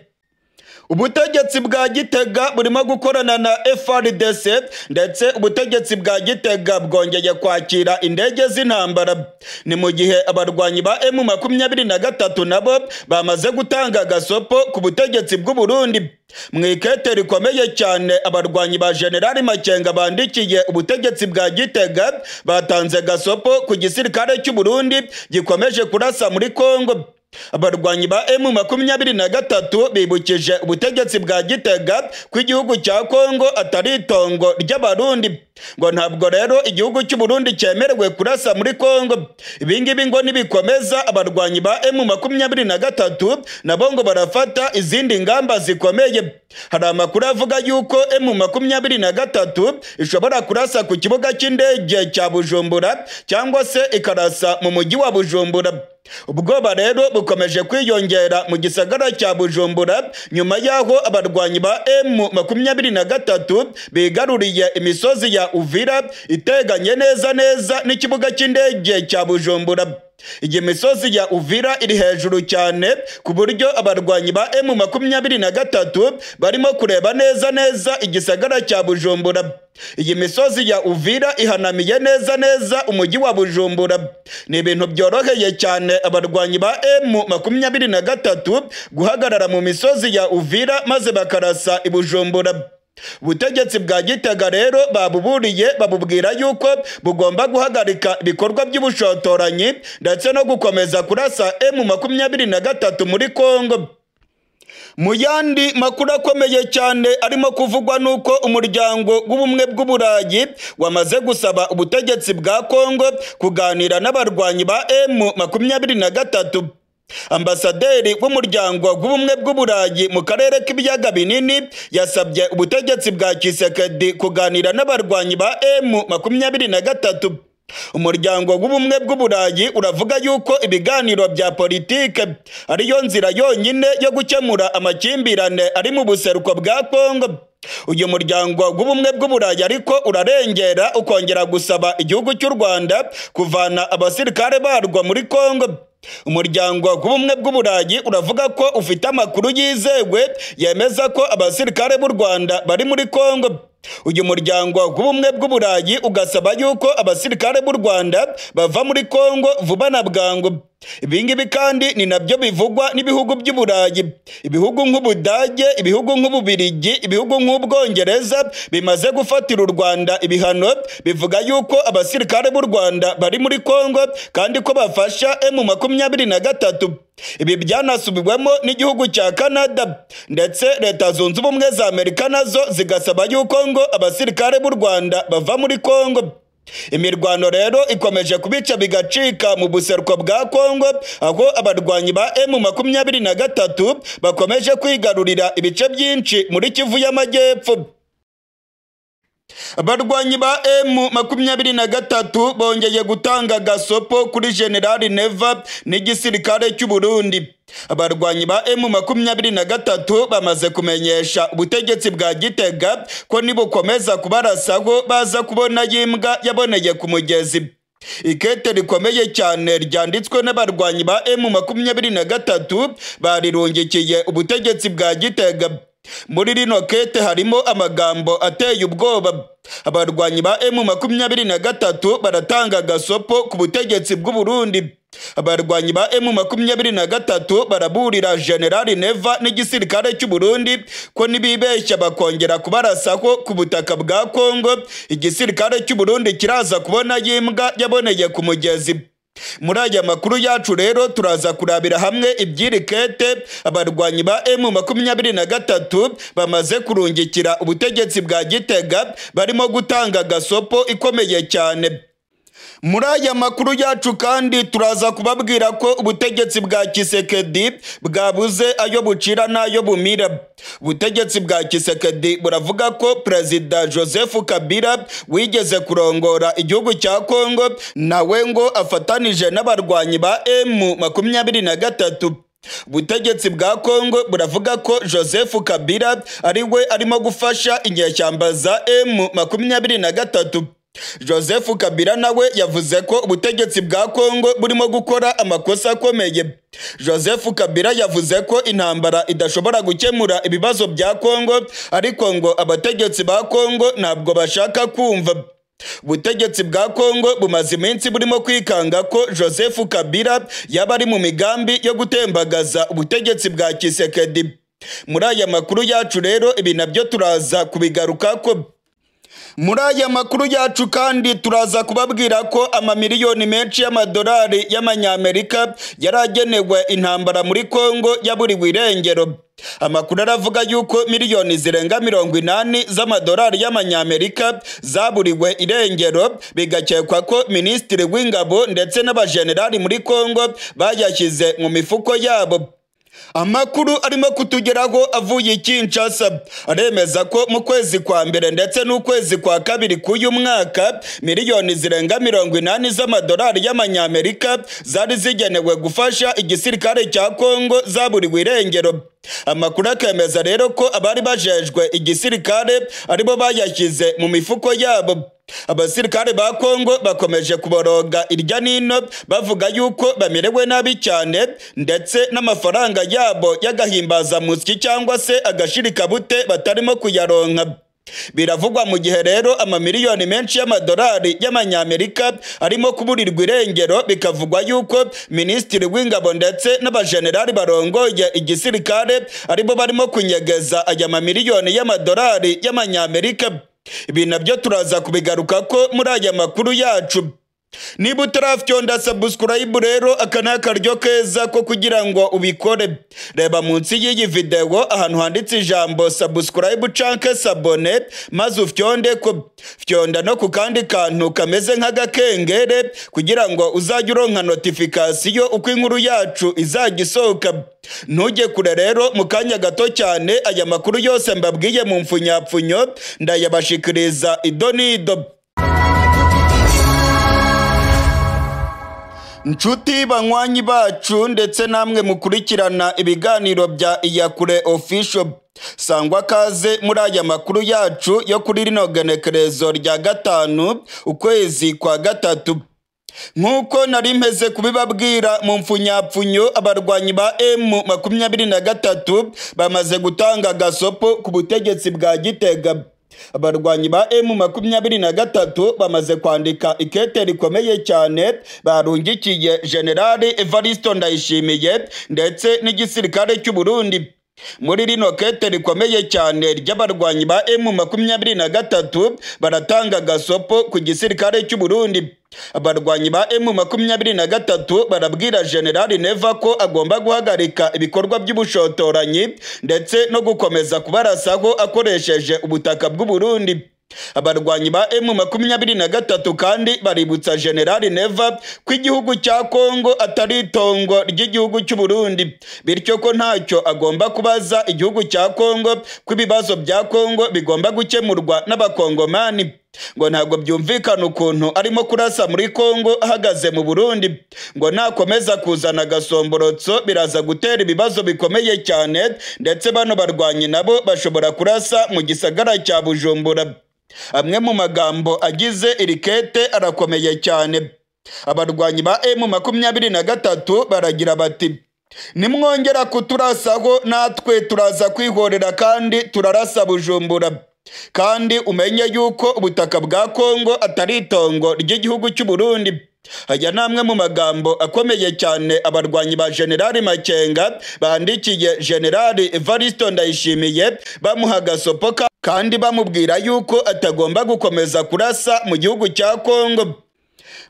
Ubutegetsi bwa Gitega burimo gukorana na FARDC, ndetse ubutegetsi bwa Gitega bwongeye kwakira indege z'intambara. Ni mu gihe abarwanyi ba M23 nabo bamaze gutanga gasopo ku butegetsi bw'u Burundi. Mu ikete rikomeye cyane abarwanyi ba General Makenga bandikiye ubutegetsi bwa Gitega, batanze gasopo ku gisirikare cy'u Burundi gikomeje kurasa muri Kongo. Abarwanyi ba M23 bibukije ubutegetsi bwa Gitega ko igihugu cya Kongo atari itongo ry'Abarundi, ngo ntabwo rero igihugu cy'u Burundi cyemerewe kurasa muri Kongo. Ibingibi ngo nibikomeza abarwanyi ba M23 nabo ngo barafata izindi ngamba zikomeye. Hari amakuru avuga yuko M23 ishobora kurasa ku kibuga cy'indege cya Bujumbura cyangwa se ikarasa mu mujyi wa Bujumbura. Ubwoba rero bukomeje kwiyongera mu gisagara cya Bujumbura nyuma yaho abarwanyi ba M23 bigaruriye imisozi ya Uvira iteganye neza neza n'ikibuga cy'indege cya Bujumbura. Iyi misozi ya Uvira iri hejuru cyane ku buryo abarwanyi ba M23 barimo kureba neza neza igisagara cya Bujumbura. Iyi misozi ya Uvira ihanamiye neza neza umujyi wa Bujumbura. Ni ibintu byoroheye cyane abarwanyi ba M23 guhagarara mu misozi ya Uvira maze bakarasa i Bujumbura. Ubutegetsi bwa Gitega rero babuburiye, babubwira yuko bugomba guhagarika ibikorwa by'ubushotoranyi ndetse no gukomeza kurasa M23 muri Kongo. Mu yandi makuru akomeye cyane arimo kuvugwa nuko umuryango w'ubumwe bw'Uburayi wamaze gusaba ubutegetsi bwa Kongo kuganira n'abarwanyi ba M23. Ambasaderi w'umuryango w'ubumwe bw'Uburayi mu karere k'ibiyaga binini yasabye ubutegetsi bwa Tshisekedi kuganira n'abarwanyi ba M23. Umuryango w'ubumwe bw'Uburayi uravuga yuko ibiganiro bya politike ariyo nzira yonyine yo gukemura amakimbirane ari mu buseruko bwa Kongo. Uyu muryango w'ubumwe bw'Uburayi ariko urarengera ukongera gusaba igihugu cy'u Rwanda kuvana abasirikare barwo muri Kongo. Umuryango w'ubumwe bw'Uburayi uravuga ko ufite amakuru yizewe yemeza ko abasirikare b'u Rwanda bari muri Kongo. Uyu muryango w'ubumwe bw'Uburayi ugasaba yuko abasirikare b'u Rwanda bava muri Kongo vuba na bwangu. Ibingibi kandi ni nabyo bivugwa n'ibihugu by'Uburayi. Ibihugu nk'Ubudage, ibihugu nk'Ububirigi, ibihugu nk'Ubwongereza bimaze gufatira u Rwanda ibihano, bivuga yuko abasirikare b'u Rwanda bari muri Kongo kandi ko bafasha M23. Ibi byanasubiwemo n'igihugu cya Canada, ndetse Leta Zunze Ubumwe za Amerika nazo zigasaba yuko ngo abasirikare b'u Rwanda bava muri Kongo. Imirwano rero ikomeje kubica bigacika mu buseruko bwa Kongo, aho abarwanyi ba M23 bakomeje kwigarurira ibice byinshi muri Kivu y'Amajyepfo. Abarwanyi ba M23 bongeye gutanga gasopo kuri General Neva n'igisirikare cy'u Burundi. Abarwanyi ba M23 bamaze kumenyesha ubutegetsi bwa Gitega ko nibukomeza kubarasaho baza kubona yimbwa yaboneye ku mugezi. Ikete rikomeye cyane ryanditswe n'abarwanyi ba M23 barirungikiye ubutegetsi bwa Gitega. Muri rino kete harimo amagambo ateye ubwoba. Abarwanyi ba M23 baratanga gasopo ku butegetsi bw'u Burundi. Abarwanyi ba M23 baraburira General Neva n'igisirikare cy'u Burundi ko nibibeshya bakongera kubarasaho ku butaka bwa Kongo, igisirikare cy'u Burundi kiraza kubona yimbwa yaboneye ku mugezi. Muri aya makuru yacu rero turaza kurabira hamwe iby'iri kete abarwanyi ba M23 bamaze kurungikira ubutegetsi bwa Gitega, barimo gutanga gasopo ikomeye cyane. Muri aya makuru yacu kandi turaza kubabwira ko ubutegetsi bwa Tshisekedi bwabuze ayo bucira n'ayo bumira. Ubutegetsi bwa Tshisekedi buravuga ko Perezida Joseph Kabila wigeze kurongora igihugu cya Kongo nawe ngo afatanije n'abarwanyi ba M23. Ubutegetsi bwa Kongo buravuga ko Joseph Kabila ari we arimo gufasha inyeshyamba za M23. Joseph Kabila nawe yavuze ko ubutegetsi bwa Kongo burimo gukora amakosa akomeye. Joseph Kabila yavuze ko intambara idashobora gukemura ibibazo bya Kongo, ariko ngo abategetsi ba Kongo ntabwo bashaka kumva. Ubutegetsi bwa Kongo bumaze iminsi burimo kwikanga ko Joseph Kabila yaba ari mu migambi yo gutembagaza ubutegetsi bwa Tshisekedi. Muri aya makuru yacu rero ibi nabyo turaza kubigarukako. Muri aya makuru yacu kandi turaza kubabwira ko amamiliyoni menshi y'amadolari y'amanyamerika yaragenewe intambara muri Kongo yaburiwe irengero. Amakuru aravuga yuko miliyoni zirenga 80 z'amadolari y'amanyamerika zaburiwe irengero, bigakekwa ko minisitiri w'ingabo ndetse n'abajenerali muri Kongo bayashyize mu mifuko yabo. Amakuru arimo kutugeraho avuye Kinshasa aremeza ko mu kwezi kwa mbere ndetse n'ukwezi kwa kabiri k'uyu mwaka miliyoni zirenga 80 z'amadolari y'amanyamerika zari zigenewe gufasha igisirikare cya Kongo zaburiwe irengero. Amakuru akemeza rero ko abari bajejwe igisirikare aribo bayashyize mu mifuko yabo. Abasirikare ba Kongo bakomeje kuboroga irya nino bavuga yuko bamerewe nabi cyane, ndetse n'amafaranga yabo y'agahimbaza musyi cyangwa se agashirikabute batarimo kuyaronka. Biravugwa mu gihe rero amamiliyoni menshi y'amadolari y'amanyamerika arimo kuburirwa irengero, bikavugwa yuko minisitiri w'ingabo ndetse n'abajenerali barongoye igisirikare aribo barimo kunyegeza aya mamiliyoni y'amadolari y'amanyamerika. Ibi nabyo turaza kubigaruka ko muri aya makuru yacu. Niba utarafyonda subscribe rero aka ni akaryo keza ko kugira ngo ubikore. Reba munsi y'iyi video ahantu handitse ijambo subscribe canke s'abonner, maze ufyonde ko fyonda no ku kandi kantu kameze nk'agakengere kugira ngo uzajye uronka notification uko inkuru yacu izajya isohoka. Ntujye kure rero, mu kanya gato cyane aya makuru yose mbabwiye mu mfunyapfunyo ndayabashikiriza idonido. Nshuti banywanyi bacu ndetse namwe mukurikirana ibiganiro bya Iyakure Official, sangwa kaze muri aya makuru yacu yo kuri rino genekerezo rya 5 ukwezi kwa 3. Nkuko nari mpeze kubibabwira mu mfunyapfunyo, abarwanyi ba M23 bamaze gutanga gasopo ku butegetsi bwa Gitega. Abarwanyi ba M23 bamaze kwandika ikete rikomeye cyane barungikiye General Evariste Ndayishimiye ndetse n'igisirikare cy'u Burundi. Muri rino kete rikomeye cyane ry'abarwanyi ba M23 baratanga gasopo ku gisirikare cy'u Burundi. Abarwanyi ba M23 barabwira General Neva ko agomba guhagarika ibikorwa by'ubushotoranyi ndetse no gukomeza kubarasaho akoresheje ubutaka bw'u Burundi. Abarwanyi ba M23 kandi baributsa General Neva ko igihugu cya Kongo atari itongo ry'igihugu cy'u Burundi, bityo ko ntacyo agomba kubaza igihugu cya Kongo, ko ibibazo bya Kongo bigomba gukemurwa n'abakongomani. Ngo ntabwo byumvikana ukuntu arimo kurasa muri Kongo ahagaze mu Burundi. Ngo nakomeza kuzana agasomborotso biraza gutera ibibazo bikomeye cyane, ndetse bano barwanyi nabo bashobora kurasa mu gisagara cya Bujumbura. Amwe mu magambo agize iri kete arakomeye cyane. Abarwanyi ba M23 baragira bati: nimwongera kuturasaho natwe turaza kwihorera kandi turarasa Bujumbura. Kandi umenye yuko ubutaka bwa Kongo atari itongo ry'igihugu cy'u Burundi. Aya namwe mu magambo akomeye cyane abarwanyi ba General Makenga bandikiye General Evariste Ndayishimiye bamuha gasopo kandi bamubwira yuko atagomba gukomeza kurasa mu gihugu cya Kongo.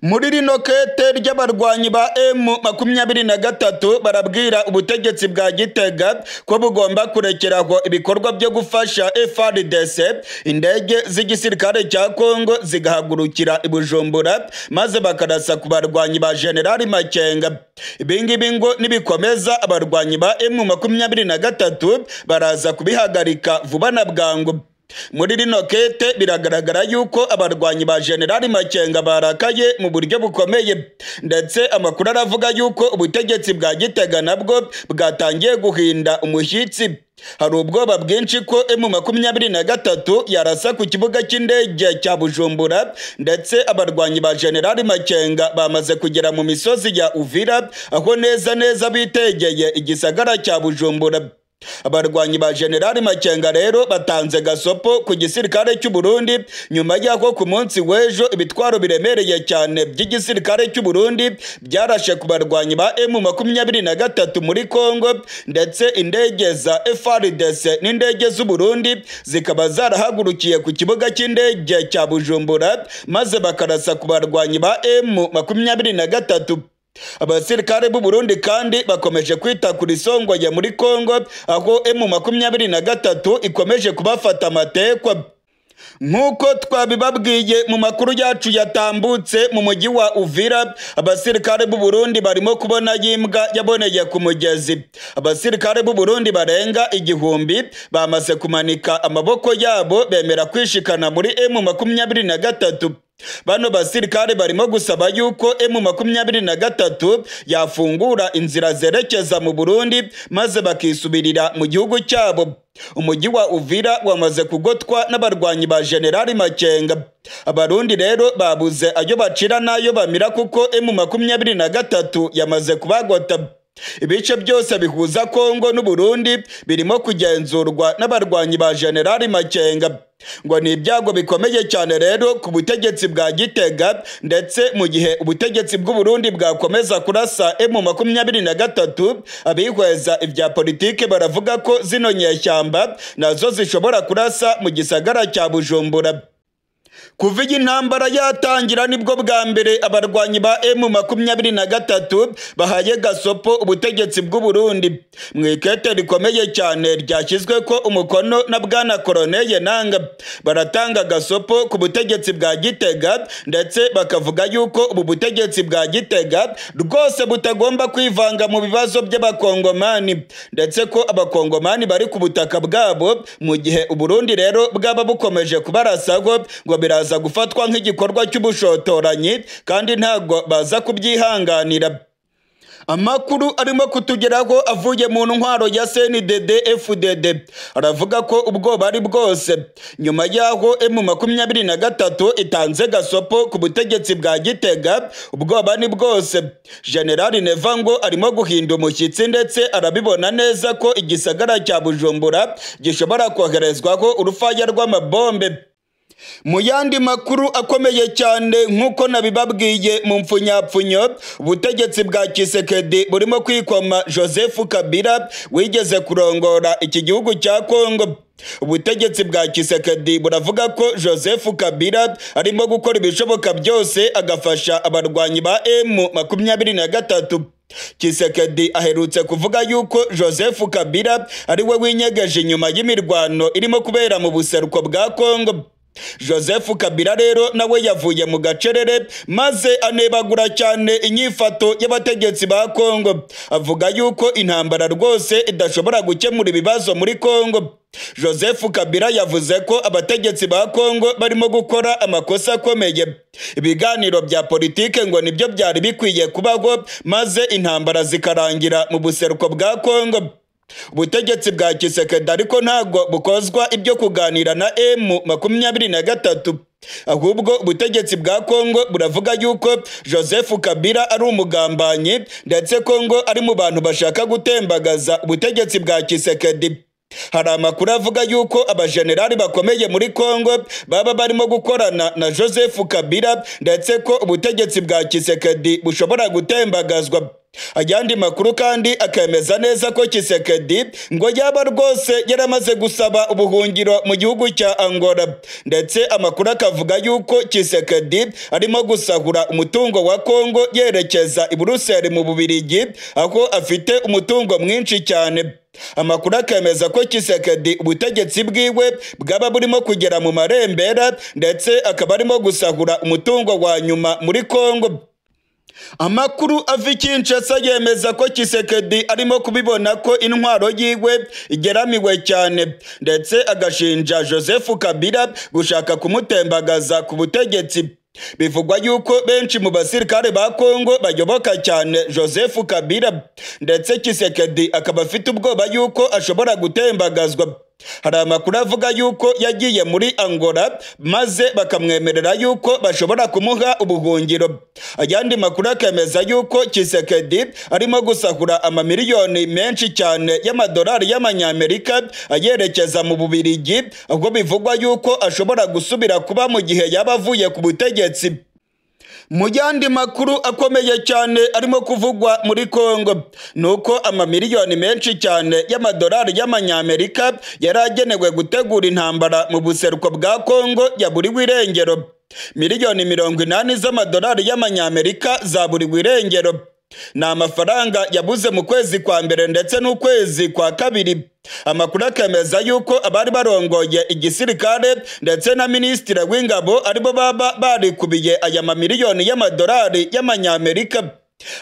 Muri rino kete ry'abarwanyi ba M23 barabwira ubutegetsi bwa Gitega ko bugomba kurekeraho ibikorwa byo gufasha FARDC, indege z'igisirikare cya Kongo zigahagurukira i Bujumbura maze bakarasa ku barwanyi ba General Makenga. Ibingibi ngo nibikomeza abarwanyi ba M23 baraza kubihagarika vuba na bwangu. Muri rino kete biragaragara yuko abarwanyi ba General Makenga barakaye mu buryo bukomeye, ndetse amakuru aravuga yuko ubutegetsi bwa Gitega nabwo bwatangiye guhinda umushyitsi. Hari ubwoba bwinshi ko M23 yarasa ku kibuga cy'indege cya Bujumbura, ndetse abarwanyi ba General Makenga bamaze kugera mu misozi ya Uvira, aho neza neza bitegeye igisagara cya Bujumbura. Abarwanyi ba General Makenga rero batanze gasopo ku gisirikare cy'u Burundi nyuma y'aho ku munsi w'ejo ibitwaro biremereye cyane by'igisirikare cy'u Burundi byarashe ku barwanyi ba M23 muri Kongo, ndetse indege za FARDC n'indege z'u Burundi zikaba zarahagurukiye ku kibuga cy'indege cya Bujumbura maze bakarasa ku barwanyi ba M23. Abasirikare b'u Burundi kandi bakomeje kwita kuri Songwe muri Kongo, aho M23 ikomeje kubafata amatekwa. Nk'uko twabibabwiye mu makuru yacu yatambutse, mu mujyi wa Uvira abasirikare b'u Burundi barimo kubona yimbwa yaboneye ku mugezi. Abasirikare b'u Burundi barenga 1000 bamaze kumanika amaboko yabo bemera kwishikana muri M23. Bano basirikare barimo gusaba yuko M23 yafungura inzira zerekeza mu Burundi maze bakisubirira mu gihugu cyabo. Umujyi wa Uvira wamaze kugotwa n'abarwanyi ba General Makenga. Abarundi rero babuze ayo bacira nayo bamira kuko M23 yamaze kubagota. Ibice byose bihuza Kongo n'u Burundi birimo kugenzurwa n'abarwanyi ba General Makenga. Ngo ni ibyago bikomeye cyane rero ku butegetsi bwa Gitega, ndetse mu gihe ubutegetsi bw'u Burundi bwakomeza kurasa M23, abihweza ibya politike baravuga ko zino nyeshyamba nazo zishobora kurasa mu gisagara cya Bujumbura. Kuva iyi ntambara yatangira nibwo bwa mbere abarwanyi ba M23 bahaye gasopo ubutegetsi bw'u Burundi. Mu ikete rikomeye cyane ryashyizwe ko umukono na Bwana Colonel Nanga, baratanga gasopo ku butegetsi bwa Gitega, ndetse bakavuga yuko ubu butegetsi bwa Gitega rwose butagomba kwivanga mu bibazo by'abakongomani, ndetse ko abakongomani bari ku butaka bwabo, mu gihe u Burundi rero bwaba bukomeje kubarasaho ngo biraza gufatwa nk'igikorwa cy'ubushotoranyi kandi ntago baza kubyihanganira. Amakuru arimo kutugeraho avuye mu ntwaro ya CNDD FDD aravuga ko ubwoba ari bwose nyuma yaho M23 itanze gasopo ku butegetsi bwa Gitega. Ubwoba ni bwose. General Neva ngo arimo guhinda umushyitsi, ndetse arabibona neza ko igisagara cya Bujumbura gishobora koherezwaho urufaya rw'amabombe. Mu yandi makuru akomeye cyane, nk'uko nabibabwiye mu mfunyapfunyo, ubutegetsi bwa Tshisekedi burimo kwikoma Joseph Kabila wigeze kurongora iki gihugu cya Kongo. Ubutegetsi bwa Tshisekedi buravuga ko Joseph Kabila arimo gukora ibishoboka byose agafasha abarwanyi ba M23. Tshisekedi aherutse kuvuga yuko Joseph Kabila ari we winyegeje inyuma y'imirwano irimo kubera mu buseruko bwa Kongo. Joseph Kabila rero nawe yavuye mu gacerere maze anebagura cyane inyifato y'abategetsi ba Kongo, avuga yuko intambara rwose idashobora gukemura ibibazo muri Kongo. Joseph Kabila yavuze ko abategetsi ba Kongo barimo gukora amakosa akomeye. Ibiganiro bya politike ngo nibyo byari bikwiye kubaho maze intambara zikarangira mu buseruko bwa Kongo. Ubutegetsi bwa Tshisekedi ariko ntago bukozwa ibyo kuganira na M23, ahubwo ubutegetsi bwa Kongo buravuga yuko Joseph Kabila ari umugambanyi, ndetse Kongo ari mu bantu bashaka gutembagaza ubutegetsi bwa Tshisekedi. Hari amakuru avuga yuko abajenerali bakomeye muri Kongo baba barimo gukorana na Joseph Kabila, ndetse ko ubutegetsi bwa Tshisekedi bushobora gutembagazwa. Ayandi makuru kandi akemeza neza ko Tshisekedi ngo yaba rwose yaramaze gusaba ubuhungiro mu gihugu cya Angola, ndetse amakuru akavuga yuko Tshisekedi arimo gusahura umutungo wa Kongo yerekeza i Buruseli mu Bubiligi, aho afite umutungo mwinshi cyane. Amakuru akemeza ko Tshisekedi ubutegetsi bwiwe bwaba burimo kugera mu marembera, ndetse akaba arimo gusahura umutungo wa nyuma muri Kongo. Amakuru ava Kinshasa yemeza ko Tshisekedi arimo kubibona ko intwaro yiwe igeramiwe cyane, ndetse agashinja Joseph Kabila gushaka kumutembagaza ku butegetsi. Bivugwa yuko benshi mu basirikare ba Kongo bayoboka cyane Joseph Kabila, ndetse Tshisekedi akaba afite ubwoba yuko ashobora gutembagazwa. Hari amakuru avuga yuko yagiye muri Angola maze bakamwemerera yuko bashobora kumuha ubuhungiro. Ayandi makuru akemeza yuko Tshisekedi arimo gusahura amamiliyoni menshi cyane y'amadolari y'amanyamerika ayerekeza mu Bubiligi, ubwo bivugwa yuko ashobora gusubira kuba mu gihe yaba avuye ku butegetsi. Mu yandi makuru akomeye cyane arimo kuvugwa muri Kongo nuko amamiliyoni menshi cyane y'amadolari y'amanyamerika yaragenewe gutegura intambara mu buseruko bwa Kongo yaburiwe irengero. Miliyoni 80 z'amadolari y'amanyamerika zaburiwe irengero. Ni amafaranga yabuze mu kwezi kwa mbere ndetse n'ukwezi kwa kabiri. Amakuru akemeza yuko abari barongoye igisirikare ndetse na minisitiri w'ingabo aribo baba barikubiye aya mamiliyoni y'amadolari y'amanyamerika.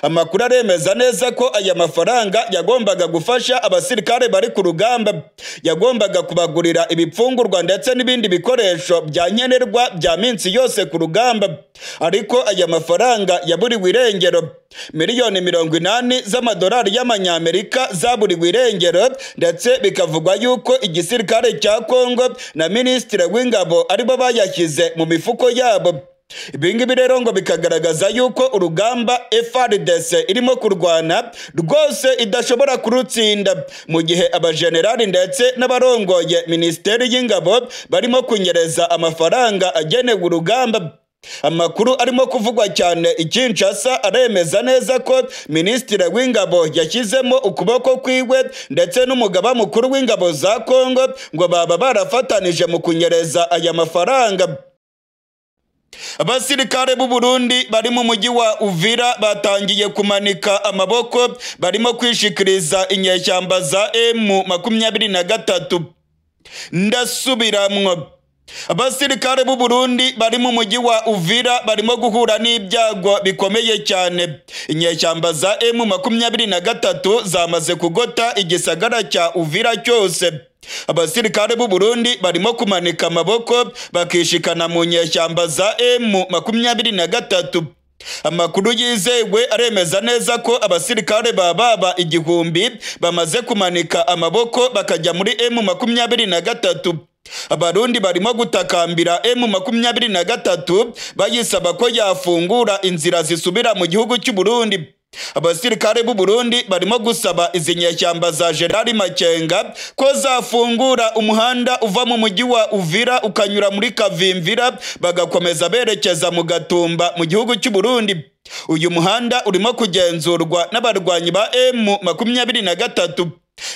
Amakuru aremeza neza ko aya mafaranga yagombaga gufasha abasirikare bari ku rugamba, yagombaga kubagurira ibipfungurwa ndetse n'ibindi bikoresho bya nkenerwa bya minsi yose ku rugamba, ariko aya mafaranga yaburiwe irengero. Miliyoni 80 z'amadolari y'amanyamerika zaburiwe irengero, ndetse bikavugwa yuko igisirikare cya Kongo na minisitiri w'ingabo aribo bayashyize mu mifuko yabo. Ibingibi rero ngo bikagaragaza yuko urugamba FARDC irimo kurwana rwose idashobora kurutsinda, mu gihe abajenerali ndetse n'abarongoye minisiteri y'ingabo barimo kunyereza amafaranga agenewe urugamba. Amakuru arimo kuvugwa cyane i Kinshasa aremeza neza ko minisitiri w'ingabo yashyizemo ukuboko kwiwe ndetse n'umugaba mukuru w'ingabo za Kongo ngo baba barafatanije mu kunyereza aya mafaranga. Abasirikare b'u Burundi bari mu mujyi wa Uvira batangiye kumanika amaboko, barimo kwishikiriza inyeshyamba za M23. Ndasubiramwo. Abasirikare b'u Burundi bari mu mujyi wa Uvira barimo guhura n'ibyago bikomeye cyane. Inyeshyamba za M23 zamaze kugota igisagara cya Uvira cyose. Abasirikare b'u Burundi barimo kumanika amaboko bakishikana mu nyeshyamba za M23. Amakuru yizewe aremeza neza ko abasirikare bababa 1000 bamaze kumanika amaboko bakajya muri M23. Abarundi barimo gutakambira M23 bayisaba ko yafungura inzira zisubira mu gihugu cy'u Burundi. Abasirikare b'u Burundi barimo gusaba izi nyeshyamba za General Makenga ko zafungura umuhanda uva mu mujyi wa Uvira ukanyura muri Kavimvira bagakomeza berekeza mu Gatumba mu gihugu cy'u Burundi. Uyu muhanda urimo kugenzurwa n'abarwanyi ba M23.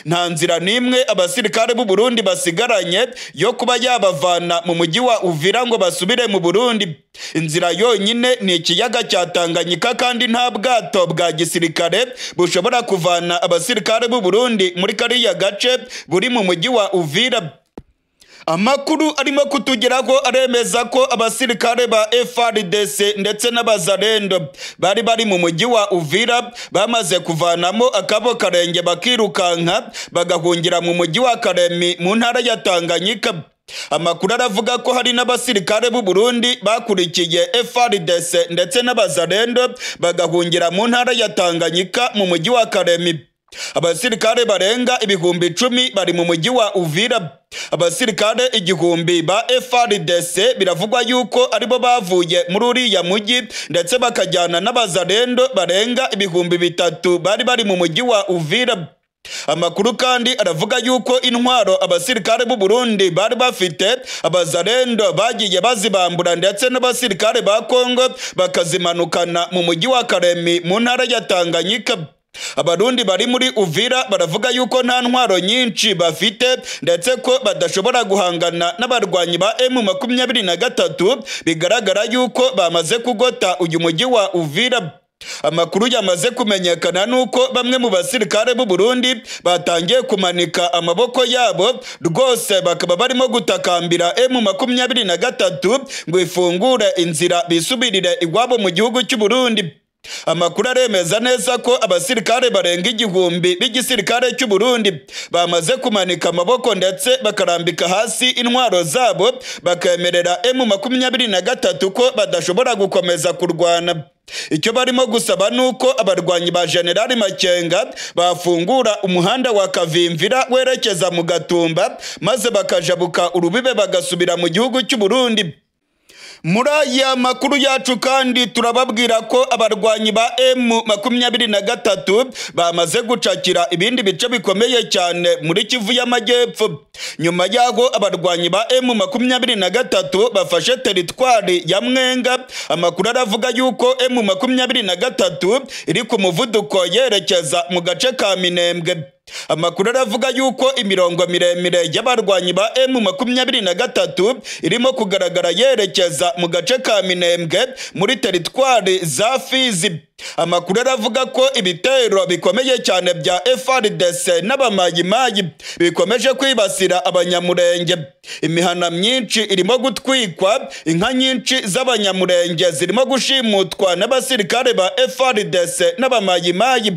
Nta nzira n'imwe abasirikare b'u Burundi basigaranye yo kuba yabavana mu mujyi wa Uvira ngo basubire mu Burundi. Inzira yonyine ni ikiyaga cya Tanganyika, kandi nta bwato bwa gisirikare bushobora kuvana abasirikare b'u Burundi muri kariya gace buri mu mujyi wa Uvira. Amakuru arimo kutugeraho aremeza ko abasirikare ba FARDC ndetse n'abazarendo bari bari mu mujyi wa Uvira bamaze kuvanamo akabo karenge bakirukanka bagahungira mu mujyi wa Karemi mu ntara ya Tanganyika. Amakuru aravuga ko hari n'abasirikare b'u Burundi bakurikiye FARDC ndetse n'abazarendo bagahungira mu ntara ya Tanganyika mu mujyi wa Karemi. Abasirikare barenga 10,000 bari mu mujyi wa Uvira. Abasirikare 1000 ba FARDC biravugwa yuko aribo bavuye muri uriya mujyi ndetse bakajyana n'abazarendo barenga 3,000 bari bari mu mujyi wa Uvira. Amakuru kandi aravuga yuko intwaro abasirikare b'u Burundi bari bafite abazarendo bagiye bazibambura, ndetse n'abasirikare ba Kongo bakazimanukana mu mujyi wa Karemi mu ntara ya Tanganyika. Abarundi bari muri Uvira baravuga yuko nta ntwaro nyinshi bafite, ndetse ko badashobora guhangana n'abarwanyi ba M23, bigaragara yuko bamaze kugota uyu mujyi wa Uvira. Amakuru yamaze kumenyekana nuko bamwe mu basirikare b'u Burundi batangiye kumanika amaboko yabo rwose, bakaba barimo gutakambira M23 ngo ifungure inzira bisubirire iwabo mu gihugu cy'u Burundi. Amakuru aremeza neza ko abasirikare barenga 1000 b'igisirikare cy'u Burundi bamaze kumanika amaboko ndetse bakarambika hasi intwaro zabo, bakemerera M23 ko badashobora gukomeza kurwana. Icyo barimo gusaba nuko abarwanyi ba General Makenga bafungura umuhanda wa Kavimvira werekeza mu Gatumba, maze bakajabuka urubibe bagasubira mu gihugu cy'u Burundi. Muri aya makuru yacu kandi turababwira ko abarwanyi ba M23 bamaze gucakira ibindi bice bikomeye cyane muri Kivu y'Amajyepfo. Nyuma yaho abarwanyi ba M23 bafashe teritwari ya Mwenga, amakuru aravuga yuko M23 iri ku muvuduko yerekeza mu gace ka Minembwe. Amakuru aravuga yuko imirongo miremire y'abarwanyi ba M23 irimo kugaragara yerekeza mu gace ka Minembwe muri teritwari za Fizi. Amakuru aravuga ko ibitero bikomeye cyane bya FARDC n'abamayimayi bikomeje kwibasira abanyamurenge. Imihana myinshi irimo gutwikwa, inka nyinshi z'abanyamurenge zirimo gushimutwa n'abasirikare ba FARDC n'abamayimayi.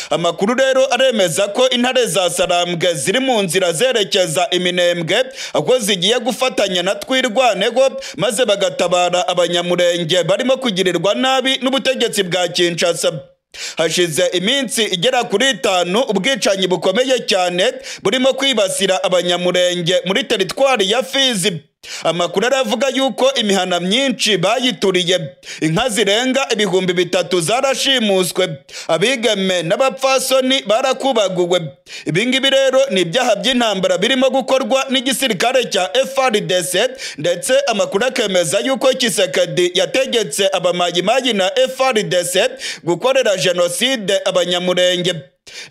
Amakuru rero aremeza ko intare za Sarambwe ziri mu nzira zerekeza Iminembwe, aho zigiye gufatanya na Twirwaneho maze bagatabara abanyamurenge barimo kugirirwa nabi n'ubutegetsi bwa Kinshasa. Hashize iminsi igera kuri 5 ubwicanyi bukomeye cyane burimo kwibasira abanyamurenge muri teritwari ya Fizi. Amakuru aravuga yuko imihana myinshi bayituriye, inka zirenga 3000 zarashimuswe, abigeme n'abapfasoni barakubaguwe. Ibingibi rero ni ibyaha by'intambara birimo gukorwa n'igisirikare cya FARDC, ndetse amakuru akemeza yuko Tshisekedi yategetse abamayimayi na FARDC gukorera jenoside abanyamurenge.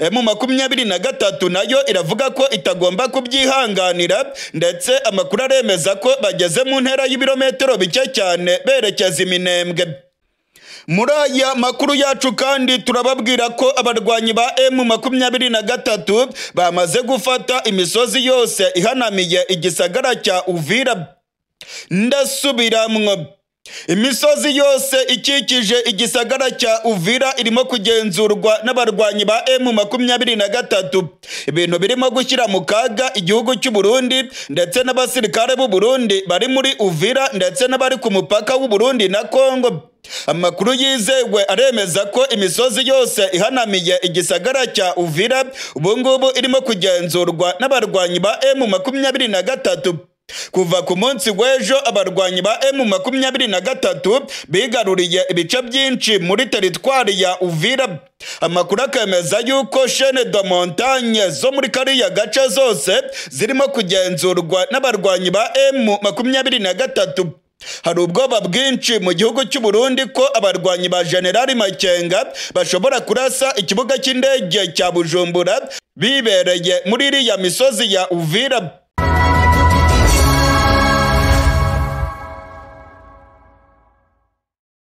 M23 nayo iravuga ko itagomba kubyihanganira, ndetse amakuru aremeza ko bageze mu ntera y'ibirometero bike cyane berekeza Iminembwe. Muri aya makuru yacu kandi turababwira ko abarwanyi ba M23 bamaze gufata imisozi yose ihanamiye igisagara cya Uvira. Ndasubiramwo, imisozi yose ikikije igisagara cya Uvira irimo kugenzurwa n'abarwanyi ba M23, ibintu birimo gushyira mu kaga igihugu cy'u Burundi ndetse n'abasirikare b'u Burundi bari muri Uvira ndetse n'abari ku mupaka w'u Burundi na Kongo. Amakuru yizewe aremeza ko imisozi yose ihanamiye igisagara cya Uvira ubungubu irimo kugenzurwa n'abarwanyi ba M23. Kuva ku munsi w'ejo abarwanyi ba M23 bigaruriye ibice byinshi muri teritwari ya Uvira. Amakuru akemeza yuko chaîne de montagne zo muri kariya gace zose zirimo kugenzurwa n'abarwanyi ba M23. Hari ubwoba bwinshi mu gihugu cy'u Burundi ko abarwanyi ba General Makenga bashobora kurasa ikibuga cy'indege cya Bujumbura bibereye muri iriya misozi ya Uvira.